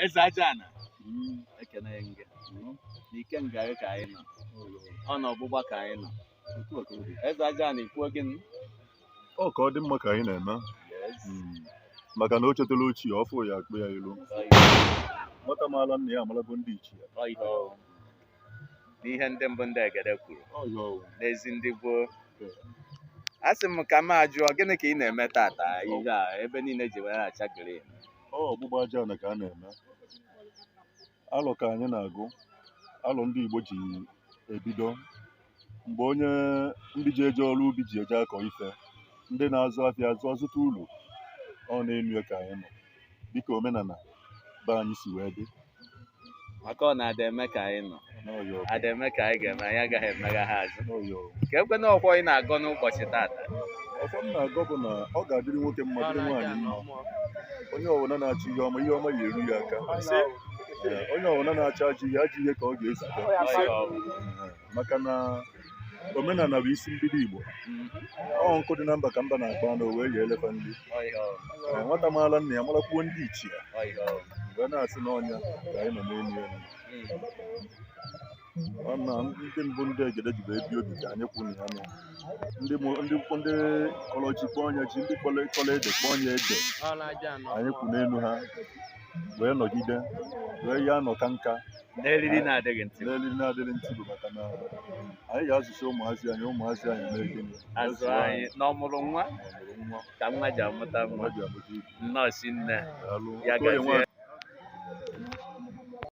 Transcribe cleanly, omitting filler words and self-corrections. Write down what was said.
Eze Aja-Ana, ekene gị. N'ike nga ka anyị nọ, ọ na ọgbụgba ka anyị nọ. Eze Aja-Ana, ikwuo gịnị? Ọ ka ọ dị mma ka anyị na-eme. Maka na o chetala ochie ọfụ ya akpụ ya ilu. Nwata maala nna ya amalago ndị ichie. Ọ ihe ọ n'ihe ndị mbụ ndị egede kwuru n'ezi ndị gboo. A sị m ka m ajụọ, gịnị ka ị na-eme tata ihe a ebe niile ji were acha green? Ọ ọgbụgba aja ana ka a na-eme. Alọ ka anyị na-agụ, alọ ndị Igbo ji ebido mgbe onye ndị ji eje ọrụ ubi ji eje akọ ife, ndị na-azụ afịa azụ azụta uru. Ọ na-enu ya ka anyị nọ, dịka omenala be anyị si wee dị. Maka ọ na-ada eme ka anyị nọ N'ọyọ. Ada eme ka anyị ga-eme, anyị agaghị emegha ha azụ. N'ọyọ. Ka ekwe na ọkwọ ị na-agọ n'ụbọchị tata. Ọfọ m na-agọ bụ na ọ ga-adịrị nwoke mma, dịrị nwaanyị mma. Onye ọbụla na-achọ ihe ọma, ihe ọma ya eru ya aka. Ee, onye ọbụla na-achọ ajọ ihe, ajọ ihe ka ọ ga-ezute. Ọ ya ọ bụ. Ee, maka na omenala bụ isi mbido Igbo. Ọ nkụ dị na mba ka mba na-akpa anụ wee ya elefa nri. Ọ ya ọ bụ. Ee, nwata maala nna ya marakwuo ndị ichie. Ọ ya ọ bụ. Mgbe na-asị n'ọnya ka anyị nọ n'elu elu. Ọ na ndị mbụ ndị egede ji wee bi obi ka anyị kwụ na ya nọ. Ndị ndị ndị kọrọ ji kpọọ ọnya ji, ndị kọrọ kọrọ ede kpọọ ọnya ede. Anyị kwụ n'elu ha wee nọgide wee ya nọ ka nka. N'eriri na-adịghị ntị. N'eriri na-adịghị ntị bụ maka na anyị ga-azụsi ụmụazị anyị, ụmụazị anyị mee gịnị? Azụ anyị na ọmụrụ nwa Ọmụrụ nwa ka nwa ji amụta nwa. Nwa ji amụta ibu. Nnọọ si nne. Daalụ. Ya Okoye gazie. nwa.